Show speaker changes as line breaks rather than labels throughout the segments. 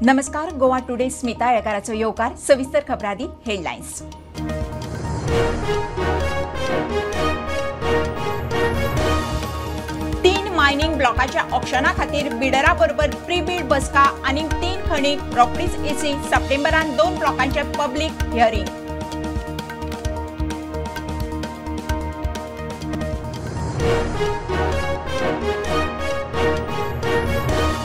नमस्कार, गोवा टुडे स्मिता येळकाराचो येवकार. सविस्तर खबरांनी हेडलायन्स. तीन मायनिंग ब्लॉकाच्या ऑक्शना खातीर बिडरा बरोबर प्री बीड बसका आनी 3 खणीक रोखडीच एसी. सप्टेंबरान 2 ब्लॉकांचे पब्लीक हियरिंग.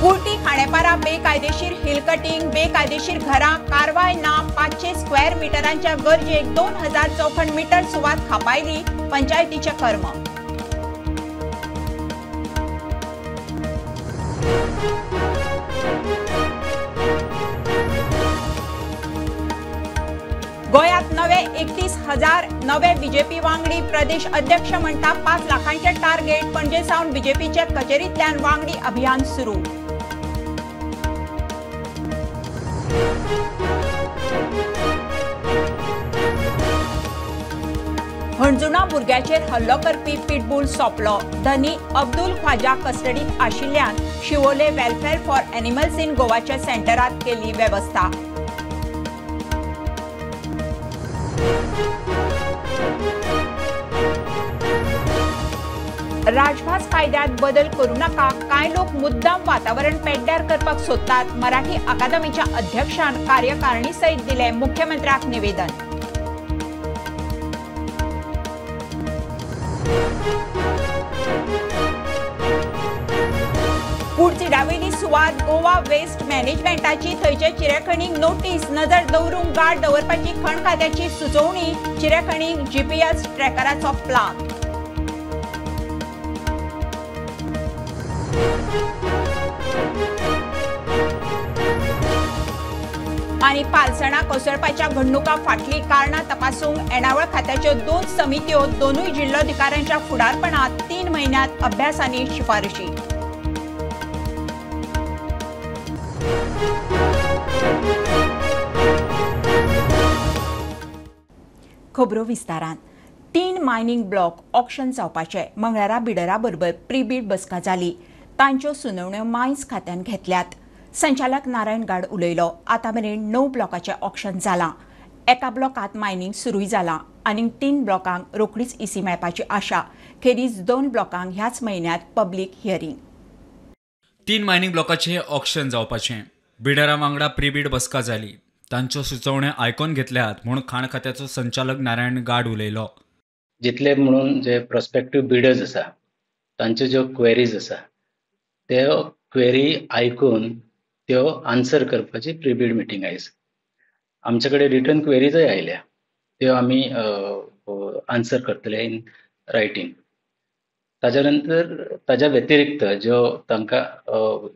कुर्टी खांडेपारा बेकायदेशीर हिल कटिंग, बेकायदेशीर घरां, कारवाय ना. 500 स्क्वेअर मिटरांच्या गरजेक 2000 चौखण मीटर सुवात खापायली. पंचायतीचे कर्म. गोव्यात नवे 31,000 नवे बीजेपी वांगडी. प्रदेश अध्यक्ष म्हणटा 5 लाखांचे टार्गेट. पणजे सावन बीजेपीच्या कचेरींतल्यान वांगडी अभियान सुरू. हणजुणा भुरग्याचेर हल्लो करपी पिटबूल सोंपलो. धनी अब्दुल ख्वाजा कस्टडीत आशिल्ल्यान Siolim welfare for animals in गोवाच्या सेंटरात केली वेवस्था. राजभास कायद्यात बदल करू नका, कांय लोक मुद्दाम वातावरण पेड्ड्यार करपाक सोदतात. मराठी अकादमीच्या अध्यक्षान कार्यकारिणी सयत दिले मुख्यमंत्र्याक निवेदन. कुडचिड्यावयली सुवात गोवा वेस्ट मॅनेजमेंटाची. थंयचे चिरेखणीक नोटीस. नजर दवरूंक गार्ड दवरपाची खण खात्याची सुचोवणी. चिरेखणीक जीपीएस ट्रॅकराचो प्लान. आनी पालसणां कोसळपाच्या घडणुका फाटली कारणां तपासूंक येणावळ खात्याच्यो 2 समित्यो. दोनूय जिल्लोधिकाऱ्यांच्या फुडारपणात 3 म्हयन्यांत अभ्यास आनी शिफारशी. खबरो विस्तारान. 3 मायनिंग ब्लॉक ऑक्शन जावपाचे. मंगळारा बिडरा बरोबर प्रीबीड बसका जाली. तांच्यो सुनावण्यो मायन्स खात्यान घेतल्यात. संचालक नारायण गाड उलयलो. आतां मेरेन 9 ब्लॉकाचें ऑक्शन जालां. एका ब्लॉकांत मायनिंग सुरूय जालां आनी 3 ब्लॉकांक रोखडीच इसी मेळपाची आशा. खेरीज 2 ब्लॉकांक ह्याच म्हयन्यांत पब्लीक हियरिंग.
3 मायनिंग ब्लॉकाचें ऑक्शन जावपाचें. बिडरा वांगडा प्रीबीड बसका जाली. तांच्यो सुचोवण्यो आयकून घेतल्यात म्हूण खाण खात्याचो संचालक नारायण गाड उलयलो.
जितले म्हणून जे प्रोस्पेक्टीव बिडर्स आसा तांच्यो ज्यो क्वेरीज आसा त्यो क्वेरी आयकून त्यो आन्सर करपाची प्रीबीड मिटींग आयज. आमचे कडेन रिटर्न क्वेरीजय आयल्या, त्यो आमी आन्सर करतले इन रायटींग. ताज्या नंतर ताज्या व्यतिरिक्त ज्यो तांकां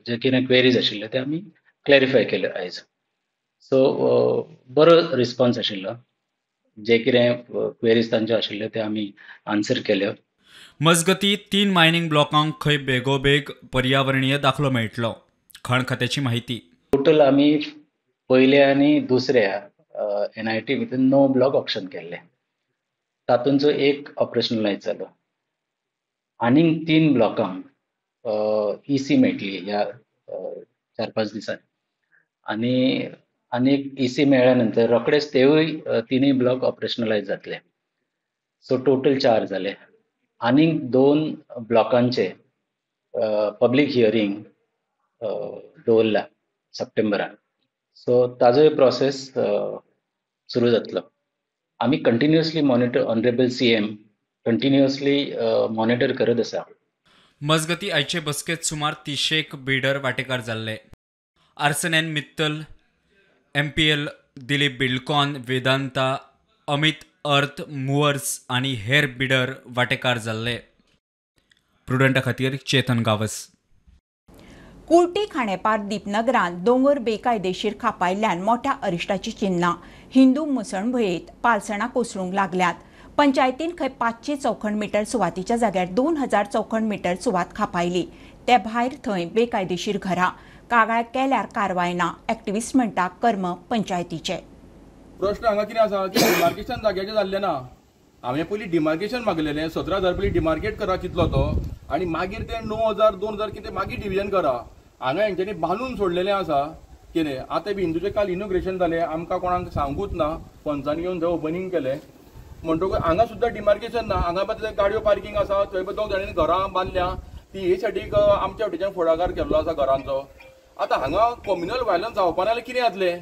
जे कितें क्वेरीज आशिल्ल्यो त्यो आमी क्लॅरिफाय केल्यो आयज. सो बरो रिस्पॉन्स आशिल्लो. जे कितें क्वेरीज तांच्यो आशिल्ल्यो त्यो आमी आन्सर केल्यो.
मजगती 3 मायनिंग ब्लॉकांक खंय बेगोबेग पर्यावरणीय दाखलो मेळटलो. खण खात्याची माहिती.
टोटल आमी पयल्या आनी दुसऱ्या NIT भितर 9 ब्लॉक ऑक्शन केल्ले. तातूंचो एक ऑपरेशनलायज जालो. आनीक 3 ब्लॉकांक EC मेळटली ह्या 4-5 दिसांनी. आनी आनीक EC मेळ्ळ्या नंतर रोखडेच तेवूय 3 ब्लॉक ऑपरेशनलायज जातले. सो टोटल 4 जाले. आनीक 2 ब्लॉकांचे पब्लीक हियरिंग दवरला सप्टेंबरान. सो ताजोय प्रोसेस सुरू जातलो. आमी continuously monitor, honourable CM continuously monitor करत आसा.
मजगती आयचे बसकेत सुमार 300 बिडर वांटेकार जाल्ले. Larsen and Mittal, MPL, Dilip Buildcon, Vedanta, Amit earth movers आनी हेर बिडर वांटेकार जाल्ले. प्रुडंटा खातीर चेतन गावस.
कुर्टी खांडेपार दीपनगरांत दोंगर बेकायदेशीर खापायल्ल्यान मोठ्या अरिश्टाची चिन्नां. हिंदू मुसणभुंयेंत पालसणां कोसळूंक लागल्यात. पंचायतीन खंय 500 चौखण मीटर सुवातीच्या जाग्यार 2000 चौखण मीटर सुवात खापायली. ते भायर थंय बेकायदेशीर घरां. कागाळ केल्यार कारवाय ना. एक्टिविस्ट म्हणटा कर्म पंचायतीचे.
प्रश्न हांगा कितें आसा की डिमार्केशन जाग्याचें जाल्लें ना. हांवें पयलीं डिमार्केशन मागलेलें 17,000 पयलीं डिमार्केट करा कितलो तो आनी मागीर ते 9,000 2,000 कितें मागीर डिविजन करा. हांगा हेंच्यांनी बांदून सोडलेलें आसा. कितें आतां बी हिंदूचें काल इनोग्रेशन जालें, आमकां कोणाक सांगूच ना, पंचांनी येवन थंय ओपनींग केलें. म्हणटकूच हांगा सुद्दां डिमार्केशन ना. हांगा पळय गाडयो पार्किंग आसा, थंय पळय दोग जाणांनी घरां बांदल्या, ती हे सायडीक आमच्या वटेच्यान फुडाकार केल्लो आसा घरांचो. आतां हांगा कम्युनल व्हायलन्स जावपा नाजाल्यार कितें जातलें?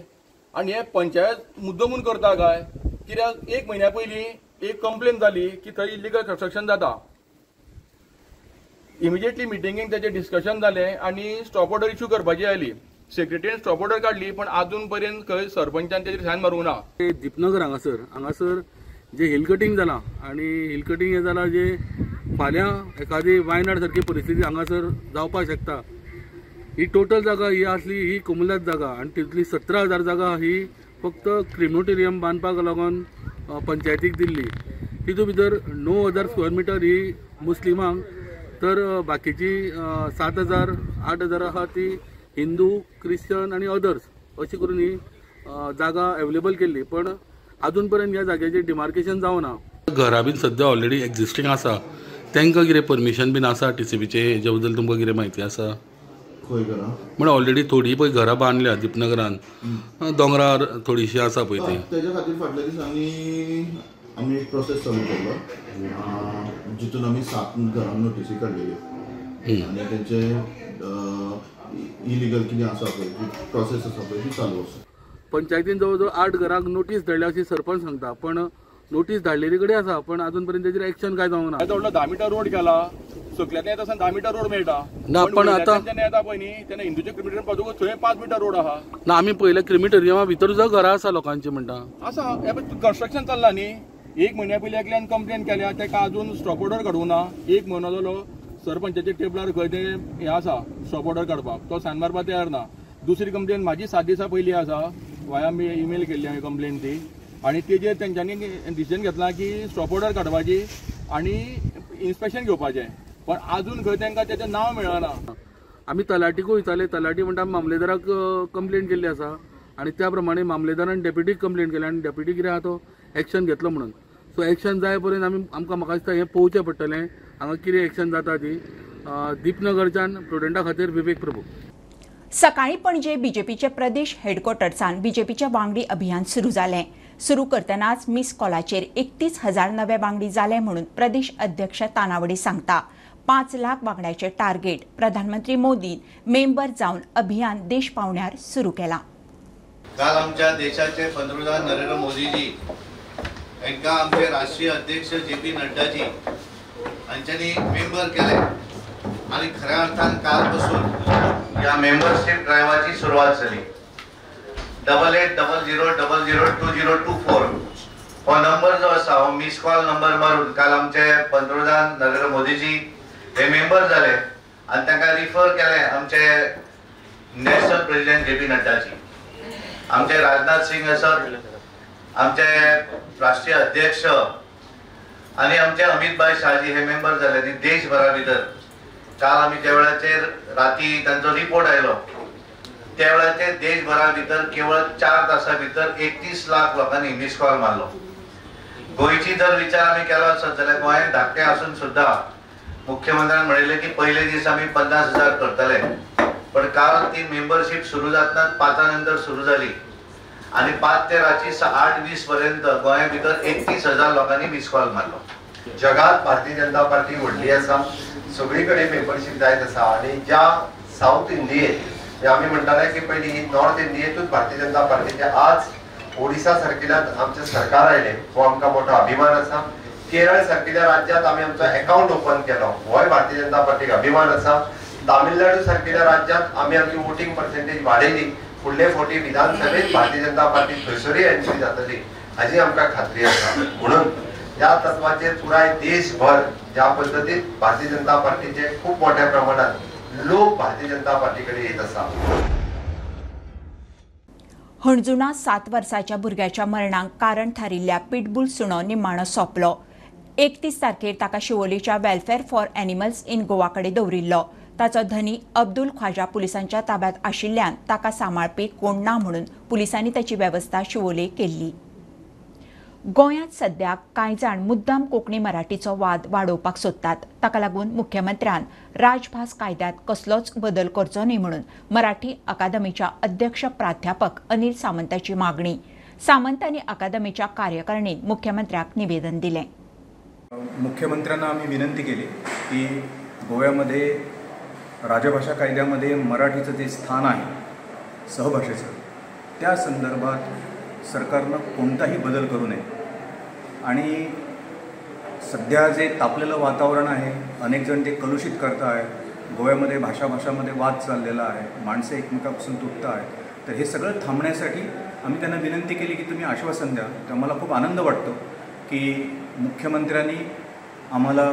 आनी हे पंचायत मुद्दमून करता काय कित्याक? एक म्हयन्या पयलीं एक कंप्लेन जाली की थंय इलिगल कन्स्ट्रक्शन जाता. इमिजिएटली मिटिंगेक तेचें डिस्कशन जालें आनी स्टॉप ऑर्डर इश्यू करपाची आयली. सेक्रेटरीन स्टॉप ऑर्डर काडली, पण अजून पर्यंत खंय सरपंचान तेजेर सायन मारूंक ना.
दीपनगर हांगासर जे हिल कटिंग जालां आनी हिल कटिंग हें जालां जे फाल्यां एखादी वायनाड सारकी परिस्थिती हांगासर जावपाक शकता. ही टोटल जागा ही आसली ही कोमुनिदाद जागा आनी तितली 17,000 जागा ही फक्त क्रिमोटेरियम बांदपाक लागून पंचायतीक दिल्ली. तितूंत भितर 9,000 स्क्वेअर मिटर ही मुस्लिमांक, तर बाकीची 7,000 8,000 आहा ती हिंदू, क्रिश्चन आनी अदर्स अशी करून ही जागा अवेलेबल केल्ली. पण अजून पर्यंत ह्या जाग्याचें डिमार्केशन जावना. घरां बीन सद्या ऑलरेडी एक्झिस्टींग आसा, तांकां कितें परमिशन बीन आसा टीसीपीचें? हेज्या बद्दल तुमकां कितें म्हायती आसा?
खंय घरां
म्हणल्यार ऑलरेडी थोडी पळय घरां बांदल्या दीपनगरान, दोंगरार थोडीशी आसा पळय ती.
तेज्या खातीर फाटल्या दिसांनी आमी एक प्रोसेस चालू केल्लो, जितून आमी 7 घरांक नोटीसी काडलेल्यो आनी तेंचे इलिगल कितें आसा पळय ती प्रोसेस आसा पळय ती चालू आसा.
पंचायतीन जवळ जवळ 8 घरांक नोटीस धाडल्या अशी सरपंच सांगता, पण नोटीस धाडलेली कडेन आसा, पण अजून पर्यंत तेजेर एक्शन काय जावंक ना.
व्हडलो 10 मिटर रोड केला, सकल्यातल्यान येता आसतना 10 मिटर रोड मेळटा
ना, पण आतां
येता पळय न्ही तेन्ना हिंदूचे क्रिमिटोरियम पावतकूच थंय 5 मिटर रोड आहा
ना. आमी पयलें क्रिमिटोरियमा भितर सुद्दां घरां आसा लोकांची म्हणटा
आसा. कन्स्ट्रक्शन चल्लां न्ही. एक म्हयन्या पयलीं एकल्यान कंप्लेन केल्या, ताका अजून स्टॉप ऑर्डर काडूंक ना. एक म्हयनो जालो सरपंचाच्या टेबलार खंय तें हें आसा स्टॉप ऑर्डर काडपाक, तो सायन मारपाक तयार ना. दुसरी कंप्लेन म्हाजी 7 दिसां पयलीं आसा, वाया इमेल केल्ली हांवें कंप्लेन ती, आनी तेजेर तेंच्यांनी डिसिजन घेतला की स्टॉप ऑर्डर काडपाची आनी इन्स्पेक्शन घेवपाचें, पण अजून खंय तांकां तेचें नांव मेळना.
आमी तलाटीकूय विचारलें, तलाटी म्हणटा मामलेदाराक कंप्लेन केल्ली आसा आनी त्या प्रमाणे मामलेदारान डेप्युटीक कंप्लेन केली आनी डेप्युटी कितें आहा तो एक्शन घेतलो म्हणून. सो एक्शन जाय पर्यंत आमी आमकां म्हाका दिसता हें पळोवचें पडटलें हांगा कितें एक्शन जाता ती. दीपनगरच्यान प्रुडंटा खातीर विवेक प्रभू.
सकाळी पणजे बीजेपीचे प्रदेश हेडक्वॉर्टर्सान बीजेपीचे वांगडी अभियान सुरू जालें. सुरू करतनाच मिस कॉलाचेर 31,000 नवे वांगडी जाले म्हणून प्रदेश अध्यक्ष तानावडे सांगता. 5 लाख वांगड्याचे टार्गेट प्रधानमंत्री मोदीन मेंबर जावन अभियान देश पावण्यार सुरू केला.
काल आमच्या देशाचे पंतप्रधान नरेंद्र मोदीजी हांकां आमचे राष्ट्रीय अध्यक्ष जे पी नड्डाजी हांच्यांनी मेंबर केले आनी खऱ्या अर्थान कालपासून ह्या मेंबरशीप ड्रायव्हाची सुरवात जाली. 8800 00 2024 हो नंबर जो आसा हो मिस कॉल नंबर मारून काल आमचे पंतप्रधान नरेंद्र मोदीजी हे मेंबर जाले आनी तांकां रिफर केले आमचे national president J P Naddaji. आमचे राजनाथ सिंग आसत, आमचे राष्ट्रीय अध्यक्ष आनी आमचे अमित भाई शहाजी हे मेंबर जाले आनी देशभरा भितर काल आमी ज्या वेळाचेर राती तांचो रिपोर्ट आयलो त्या वेळाचेर देशभरा भितर केवळ 4 तासां भितर 31 लाख लोकांनी मिस कॉल मारलो. गोंयची जर विचार आमी केलो आसत जाल्यार गोंय धाकटें आसून सुद्दां मुख्यमंत्र्यान म्हणिल्लें की पयले दीस आमी 50,000 करतले, पण काल ती मेंबरशीप सुरू जातना 5 नंतर सुरू जाली आनी 5 ते रातची 8:20 पर्यंत गोंया भितर 31,000 लोकांनी मिस कॉल मारलो.
जगात भारतीय जनता पार्टी व्हडली आसा, सगळी कडेन मेंबरशीप जायत आसा आनी ज्या सावथ इंडियेत आमी म्हणटाले की पयलीं ही नॉर्थ इंडियेतूच भारतीय जनता पार्टीचे, आज ओडिसा सारकिल्ल्यान आमचें सरकार आयलें हो आमकां मोठो अभिमान आसा. केरळ सारकिल्ल्या राज्यांत आमी आमचो एकावंट ओपन केलो होय भारतीय जनता पार्टीक अभिमान आसा. तामिळनाडू सारकिल्ल्या राज्यांत आमी आमची वोटींग पर्सेंटेज वाडयली, फुडले फावटी विधानसभेत भारतीय जनता पार्टी थंयसरूय एंट्री जातली हाजी आमकां खात्री आसा. म्हणून ह्या तत्वाचेर पुराय देशभर ज्या पद्दतीन भारतीय जनता पार्टीचे खूब मोठ्या प्रमाणात लोक भारतीय जनता पार्टी कडेन येत आसा.
हणजुणा 7 वर्साच्या भुरग्याच्या मरणाक कारण थारिल्ल्या पिटबुल सुणो निमाणो सोंपलो. 31 तारखेर ताका शिवोलेच्या welfare for animals in Goa कडेन दवरिल्लो. ताचो धनी अब्दुल ख्वाजा पुलिसांच्या ताब्यात आशिल्ल्यान ताका सांबाळपी कोण ना म्हणून पुलिसांनी ताची वेवस्था शिवोले केल्ली. गोंयांत सद्याक कांय जाण मुद्दाम कोंकणी मराठीचो वाद वाडोवपाक सोदतात. ताका लागून मुख्यमंत्र्यान राजभास कायद्यांत कसलोच बदल करचो न्हय म्हणून मराठी अकादमीच्या अध्यक्ष प्राध्यापक अनिल सामंताची मागणी. सामंत आनी अकादमीच्या कार्यकारिणीन मुख्यमंत्र्याक निवेदन दिलें.
मुख्यमंत्र्यांना आम्ही विनंती केली की गोव्यामध्ये राजभाषा कायद्यामध्ये मराठीचं जे स्थान आहे सहभाषेचं, त्या संदर्भात सरकारनं कोणताही बदल करू नये. आणि सध्या जे तापलेलं वातावरण आहे, अनेक जण ते कलुषित करत आहे, गोव्यामध्ये भाषाभाषामध्ये वाद चाललेला आहे, माणसं एकमेकापासून तुटत आहेत, तर हे सगळं थांबण्यासाठी आम्ही त्यांना विनंती केली की तुम्ही आश्वासन द्या. तर मला खूप आनंद वाटतो की मुख्यमंत्र्यांनी आम्हाला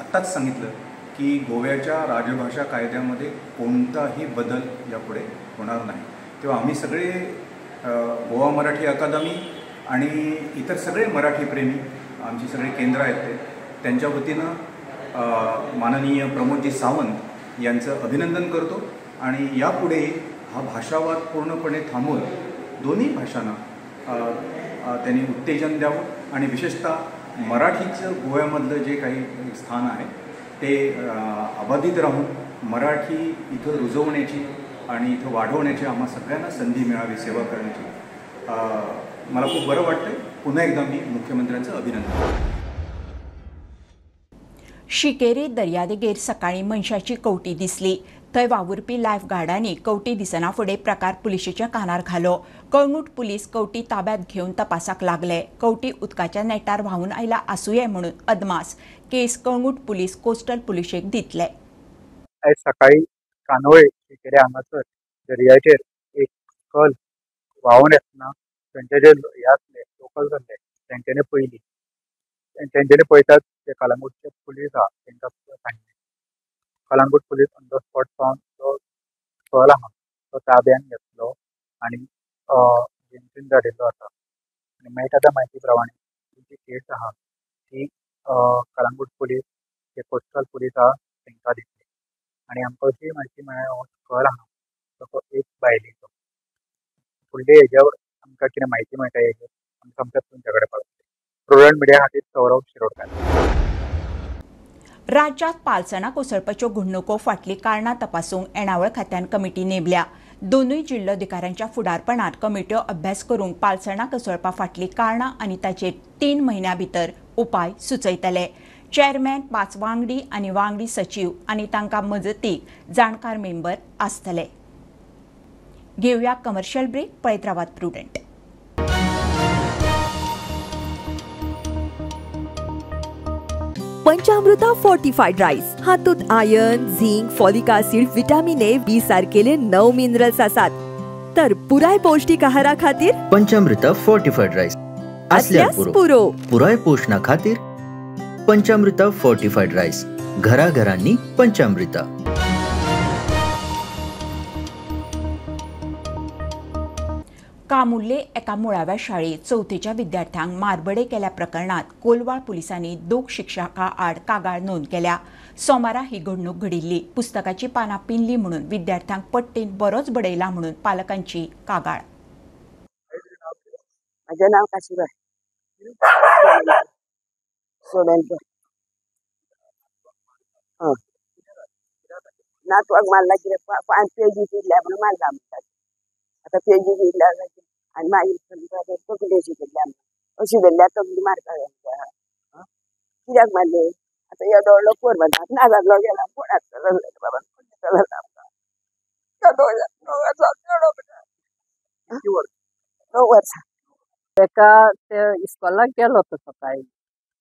आत्ताच सांगितलं की गोव्याच्या राजभाषा कायद्यामध्ये कोणताही बदल यापुढे होणार नाही. तेव्हा आम्ही सगळे गोवा मराठी अकादमी आणि इतर सगळे मराठीप्रेमी, आमची सगळे केंद्र आहेत ते, त्यांच्या वतीनं माननीय प्रमोदजी सावंत यांचं अभिनंदन करतो. आणि यापुढे हा भाषावाद पूर्णपणे थांबवून दोन्ही भाषांना त्यांनी उत्तेजन द्यावं आणि विशेषतः मराठीचं गोव्यामधलं जे काही स्थान आहे ते अबाधित राहून मराठी इथं रुजवण्याची आणि इथं वाढवण्याची आम्हा सगळ्यांना संधी मिळावी, सेवा करण्याची. मला खूप बरं वाटतंय. पुन्हा एकदा मी मुख्यमंत्र्यांचं अभिनंदन करतो.
शिकेरी दर्यादेगेर सकाळी मनशाची कवटी दिसली. थंय वावुरपी लायफ गार्डांनी कवटी दिसना फुडें प्रकार पुलिशेच्या कानार घालो. कळंगूट पुलीस कवटी ताब्यात घेवन तपासाक लागले. कवटी उदकाच्या नेटार व्हांवून आयला आसुये म्हणून अदमास. केस कळंगूट पुलीस कोस्टल पुलिशेक दितले.
आयज सकाळी कानोळे शिकेरी हांगासर दर्याचेर एक कल व्हांवून येतना थंयचे जे हे आसले लोकल जाल्ले तेंच्यांनी पयली, तेंच्यांनी पळयतात ते कळंगूटचे पुलीस आहा तेंकां सांगलें. Calangute police on the spot पावन जो कल आहा तो ताब्यान घेतलो आनी जेमतेम धाडिल्लो आसा. आनी मेळटा त्या म्हायती प्रमाणे जी केस आहा ती कळंगूट पुलीस जे कोस्टल पुलीस आहा तेंकां दितले. आनी आमकां अशी म्हायती मेळ्ळ्या हो कल आहा तो एक बायलेचो. फुडले हेज्या आमकां कितें म्हायती मेळटा हेजेर आमी सामकें तुमच्या कडेन पावतले. प्रुडंट मिडिया खातीर सौरभ शिरोडकर.
राज्यांत पालसणां कोसळपाच्यो घडणुको फाटलीं कारणां तपासूंक येणावळ खात्यान कमिटी नेमल्या. दोनूय जिल्लोधिकाऱ्यांच्या फुडारपणात कमिट्यो अभ्यास करूंक पालसणां कोसळपा फाटलीं कारणां आनी ताचेर 3 म्हयन्यां भितर उपाय सुचयतले. चेअरमॅन, 5 वांगडी आनी वांगडी सचीव आनी तांकां मजतीक जाणकार मेंबर आसतले. घेवया कमर्शियल ब्रेक. पळयत रावात प्रुडंट.
पंचामृता फोर्टिफाईड राईस हातूंत iron, zinc, folic acid, vitamin A, B सारकेले 9 मिनरल्स आसात. तर पुराय पौष्टिक आहारा खातीर
पंचामृता फोर्टिफाईड राईस असल्यार पुरो. पुराय पोषणा खातीर पंचामृता फोर्टिफाईड राईस, घराघरांनी पंचामृता.
कामुर्ले एका मुळाव्या शाळेत चवथेच्या विद्यार्थ्यांक मारबडे केल्या प्रकरणात कोलवाळ पुलिसांनी 2 शिक्षकां आड कागाळ नोंद केल्या. सोमारा ही घडणूक घडिल्ली. पुस्तकाची पानां पिनली म्हणून विद्यार्थ्यांक पट्टेन बरोच बडयला म्हणून पालकांची कागाळ.
म्हजें नांव काशीबाय सोडणकर. नातवाक मारला कितें 5 पेजी पिडल्या म्हणून मारला म्हणटात. आतां पेजी पिडल्या आनी मागीर तकली अशी धरल्या, अशी धरल्यार तकली मारता कित्याक मारली. आतां येदो व्हडलो पोर मारता ना जाल्लो गेला, कोण आसतलो बाबा, कोण दितलो आमकां. 9 वर्सां
ताका ते इस्कॉलाक गेलो तो सकाळी.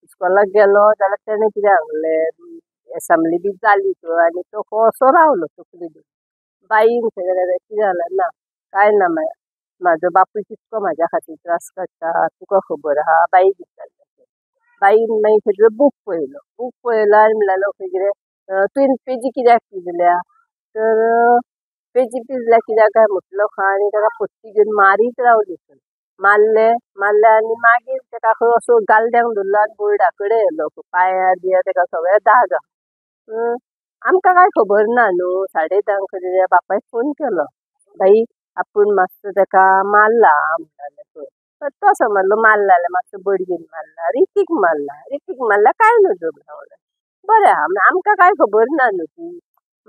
इस्कॉलाक गेलो जाल्यार तेणें कितें सांगलें, एसेंब्ली बी जाली थंय आनी तो असो रावलो तकली धरून. बाईन खंय जाल्यार कितें जालें ना काय ना, म्हाजो बापूय कितको म्हाज्या खातीर त्रास काडटा तुका खबर आहा. बाईक विचारलें. बाईन मागीर खंय बूक पळयलो. बूक पळयलो आनी म्हणलें खंय कितें तुवें पेजी कित्याक पिजल्या, तर पेजी पिजल्या कित्याक काय म्हटलो खंय. आनी ताका पट्टी घेवन मारीत रावली थंय. मारले मारले आनी मागीर ताका खंय असो गालद्यांक धरलो आनी बोर्डा कडेन येयलो. पांयार बियार ताका सगळे दाग आहा. आमकां कांय खबर ना न्हू. 10:30 खंय बापायक फोन केलो, बाई आपूण मातसो ताका मारला म्हणटालें. तो समजलो मारला जाल्यार मातसो बडयेन मारला, रितीक मारला, रितीक मारला कांय नजो म्हणलें. बरें आहा, आमकां कांय खबर ना न्हू ती.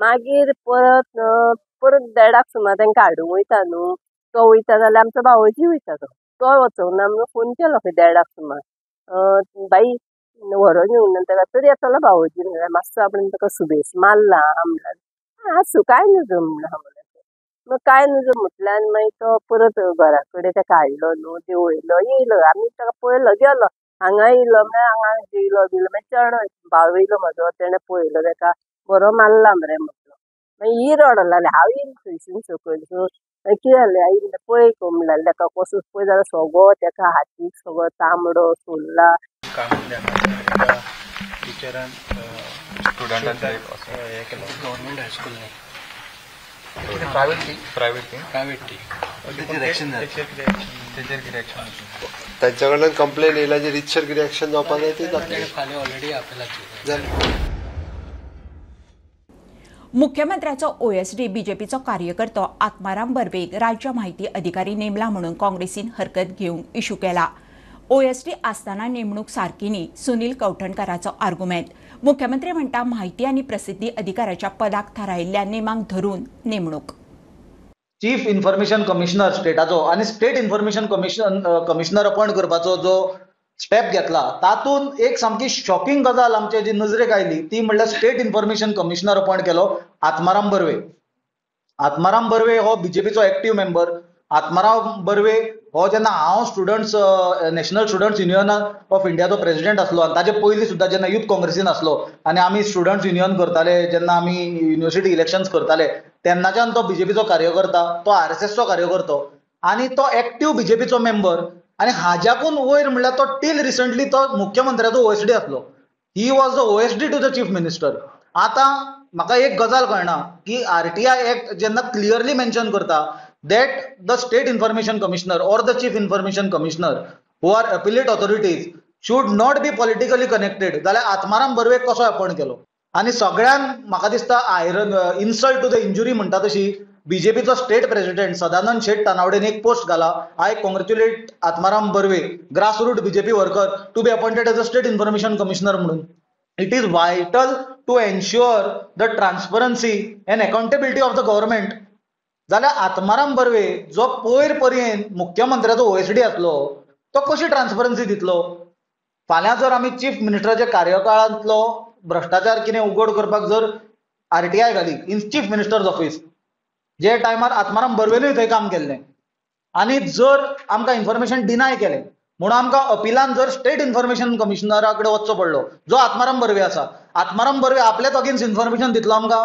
मागीर परत परत देडाक सुमार तांकां हाडूंक वयता न्हू, तो वयता जाल्यार आमचो भावोजी वयता, तो तो वचोंक ना म्हणून फोन केलो खंय देडाक सुमार, बाई व्हरोन येवंक ना ताका, तरी येतलो भावोजी म्हणल्यार मातसो आपणें ताका सुबेस मारला म्हणल्यार आसूं कांय नजो म्हणलें. मग कांय नजो म्हटल्यार आनी मागीर तो परत घरा कडेन ताका हाडलो न्हू, देंवयलो, येयलो, आमी ताका पळयलो, गेलो हांगा येयलो, मागीर हांगा जेयलो बियलो, मागीर चेडो भाव येयलो म्हजो, तेणें पळयलो ताका, बरो मारला मरे म्हटलो. मागीर ही रडो लागली, हांव येयलें थंयसून सकयल, मागीर कितें जालें आई म्हणलें पळय गो म्हणलें ताका कसो पळय जाल्यार सगळो ताका हातीक सगळो तांबडो सोडला.
टिचरान स्टुडंटाक हें केलो गव्हर्मेंट हायस्कूल न्ही, प्रायवेट ती, प्रायवेट ती, प्रायवेट ती, तेचेर एक्शन जालें, तेचेर कितें एक्शन
तांच्या कडल्यान कंप्लेन येयला, जे रितसर कितें एक्शन जावपाक जाय ते जातलें.
फाल्यां ऑलरेडी अपेलाचेर
जालें.
मुख्यमंत्र्याचो ओएसडी बीजेपीचो कार्यकर्तो आत्माराम बर्वेक राज्य माहिती अधिकारी नेमला म्हणून काँग्रेसीन हरकत घेवंक इश्यू केला. ओएसडी आसतना नेमणूक सारकी न्ही, सुनील कवठणकाराचो आर्गुमेंट. मुख्यमंत्री म्हणटा माहिती आनी प्रसिद्धी अधिकाराच्या पदाक थारायिल्ल्या नेमांक धरून नेमणूक.
चीफ इन्फॉर्मेशन कमिशनर स्टेटाचो आनी स्टेट इन्फॉर्मेशन कमिशनर अपॉयंट करपाचो जो स्टेप घेतला तातूंत एक सामकी शॉकिंग गजाल आमचे जी नजरेक आयली ती म्हणल्यार स्टेट इन्फॉर्मेशन कमिशनर अपॉयंट केलो आत्माराम बर्वे. आत्माराम बर्वे हो बीजेपीचो एक्टीव मेंबर. आत्माराम बर्वे हो जेन्ना हांव students national students union of इंडियाचो president आसलो आनी ताजे पयलीं सुद्दां जेन्ना यूथ काँग्रेसीन आसलो आनी आमी स्टुडंट्स युनियन करताले, जेन्ना आमी युनिवर्सिटी इलेक्शन्स करताले तेन्नाच्यान तो बीजेपीचो कार्यकर्ता, तो आरएसएसचो कार्यकर्तो आनी तो एक्टीव बीजेपीचो मेंबर. आनी हाज्याकून वयर म्हणल्यार तो टील रिसंटली तो मुख्यमंत्र्याचो ओएसडी आसलो. He was the OSD to the chief minister. आतां म्हाका एक गजाल कळना की आरटीआय एक्ट जेन्ना क्लियरली मेन्शन करता that the state information commissioner or the chief information commissioner who are appellate authorities should not be politically connected, जाल्यार आत्माराम बर्वेक कसो अपॉयंट केलो? आनी सगळ्यान म्हाका दिसता iron insult to the injury म्हणटा तशी बीजेपीचो स्टेट प्रेसिडेंट सदानंद शेट तानावडेन एक पोस्ट घाला, I congratulate Atmaram Barve, grassroot BJP worker, to be appointed as a state information commissioner म्हणून. It is vital to ensure the transparency and accountability of the government. जाल्यार आत्माराम बर्वे जो पयर पर्यंत मुख्यमंत्र्याचो OSD आसलो तो कशी ट्रान्सपरन्सी दितलो? फाल्यां जर आमी चीफ मिनिस्टराच्या कार्यकाळांतलो भ्रश्टाचार कितें उगड करपाक जर आरटीआय घाली इन चीफ मिनिस्टर्स ऑफिस, जे टायमार आत्माराम बर्वेनूय थंय काम केल्लें आनी जर आमकां इन्फॉर्मेशन डिनाय केलें म्हणून आमकां अपिलान जर स्टेट इन्फॉर्मेशन कमिशनरा कडेन वचचो पडलो जो आत्माराम बर्वे आसा, आत्माराम बर्वे आपल्याच अगेन्स्ट इन्फॉर्मेशन दितलो आमकां?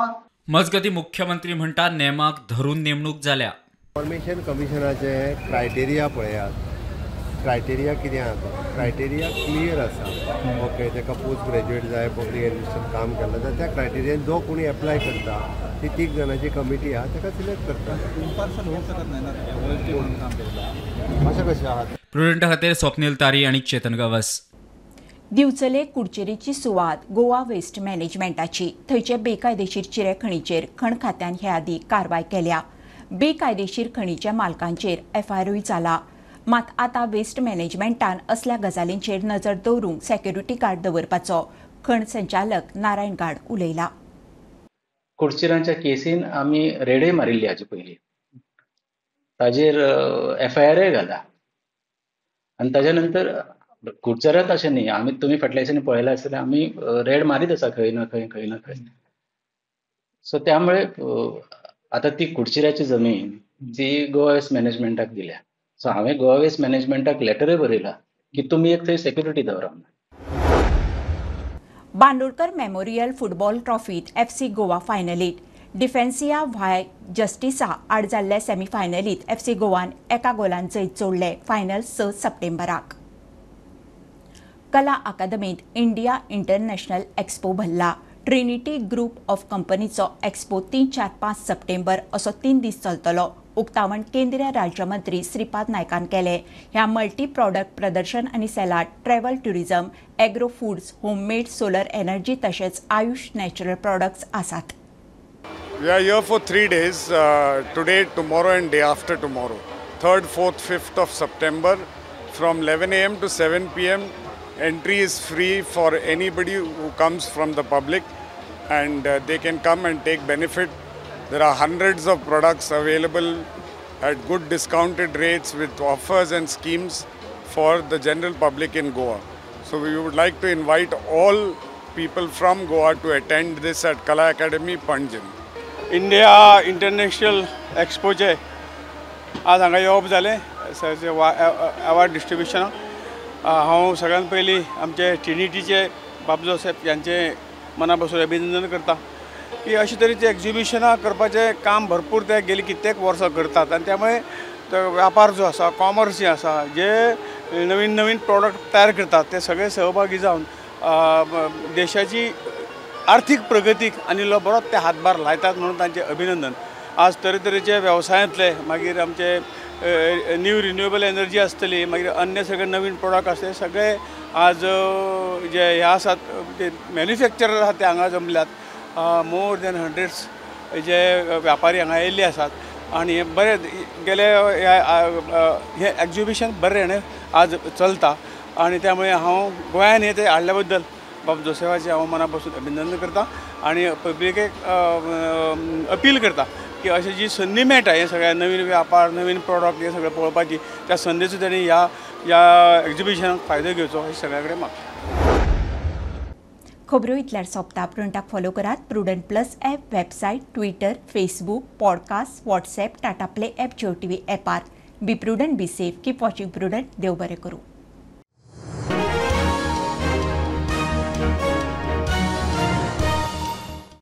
मजगती मुख्यमंत्री म्हणटा नेमाक धरून नेमणूक जाल्या.
इन्फॉर्मेशन कमिशनाचे क्रायटेरिया पळयात, क्रायटेरिया कितें आसा, क्रायटेरिया क्लियर आसा. ओके, ताका पोस्ट ग्रॅज्युएट जाय, पब्लीक एडमिनिस्ट्रेशन काम केल्लें जाय, त्या क्रायटेरियान जो कोणी एप्लाय करता ती तीग जाणांची कमिटी आसा ताका सिलेक्ट करता.
इम्पार्शल होऊ शकत नाही ना,
अशें कशें आहा.
प्रुडंटा खातीर स्वप्नील तारी आनी चेतन गवस.
दिवचले कुडचेरीची सुवात गोवा वेस्ट मॅनेजमेंटाची. थंयचे बेकायदेशीर चिरे खणीचेर खण खात्यान हे आदीं कारवाय केल्या. बेकायदेशीर खणीच्या मालकांचेर एफआयआरूय जाला. मात आतां वेस्ट मॅनेजमेंटान असल्या गजालींचेर नजर दवरूंक सेक्युरिटी गार्ड दवरपाचो खण संचालक नारायण गाड उलयला.
कुडचिरांच्या केसीन आमी रेडय मारिल्ली हाजे पयलीं, ताजेर एफआयआरय घाला आनी ताज्या नंतर कुडचऱ्यांत अशें न्ही, आमी तुमी फाटल्या दिसांनी पळयलां आसतलें आमी रेड मारीत आसा खंय ना खंय, खंय ना खंय. सो त्यामुळे आतां ती कुडचिऱ्याची जमीन ती गोवा वेस्ट मॅनेजमेंटाक दिल्या. सो हांवें गोवा वेस्ट मॅनेजमेंटाक लेटरूय बरयला की तुमी एक थंय सेक्युरिटी दवरा.
बांदोडकर मेमोरियल फुटबॉल ट्रॉफीत एफसी गोवा फायनलीत. डिफेन्सिया व्हाय जस्टिसा आड जाल्ले सेमीफायनलीत एफसी गोवान एका गोलान जैत जोडले. फायनल 6 सप्टेंबराक. कला अकादमीत इंडिया इंटरनॅशनल एक्स्पो भरला. ट्रिनिटी ग्रुप ऑफ कंपनीचो एक्स्पो 3, 4, 5 सप्टेंबर असो 3 दीस चलतलो. उक्तावण केंद्रीय राज्यमंत्री श्रीपाद नायकान केले. ह्या मल्टी प्रॉडक्ट प्रदर्शन आनी सेलात travel tourism, agro foods, homemade solar energy तशेंच आयुष नॅचरल प्रॉडक्ट्स आसात.
We are here for 3 days, today, tomorrow and day after tomorrow. 3rd, 4th, 5th of September From 11 a.m. to 7 p.m. entry is free for anybody who comes from the public, and they can come and take benefit. There are hundreds of products available at good discounted rates with offers and schemes for the general public in Goa. So we would like to invite all people from Goa to attend this at Kala Academy, Panjim.
India International एक्सपोचे आज हांगा येवप जालें award डिस्ट्रिब्युशनाक. हांव सगळ्यात पयलीं आमचे ट्रिनिटीचे बाब Joseph यांचे मना पासून अभिनंदन करता की अशे तरेचे एक्झिबिशनां करपाचें काम भरपूर ते गेली कित्येक वर्सां करतात आनी त्यामुळे व्यापार जो आसा, कॉमर्स जे आसा, जे नवीन नवीन प्रोडक्ट तयार करतात ते सगळे सहभागी जावन देशाची आर्थीक प्रगतीक आनी इल्लो बरोच ते हातभार लायतात म्हणून तांचें अभिनंदन. आज तरेतरेचे वेवसायांतले, मागीर आमचे न्यू रिन्युएबल एनर्जी आसतली, मागीर अन्य सगळे नवीन प्रोडक्ट आसतले, सगळे आज जे हे आसात ते मॅन्युफॅक्चरर आसात ते हांगा जमल्यात. मोर दॅन हंड्रेड्स जे व्यापारी हांगा येयल्ले आसात आनी हे बरें गेले हें एक्जिबिशन बरें आज चलता आनी त्यामुळे हांव गोंयान हे ते हाडल्या बद्दल बाब जोसेफाचें हांव मना पासून अभिनंदन करता आनी पब्लिकेक अपील करता की अशी जी संदी मेळटा हे सगळ्या नवीन व्यापार, नवीन प्रोडक्ट हे सगळें पळोवपाची, त्या संदीचो तांणी ह्या ह्या एक्जिबिशनाक फायदो घेवचो हे सगळ्या कडेन मागता.
खबरो इतल्यार सोंपता. प्रुडंटाक फॉलो करात Prudent plus app, website, Twitter, Facebook, podcast, WhatsApp, Tata Play app, Jio TV ॲपार. Be prudent, be safe, keep watching Prudent. देव बरें करूं.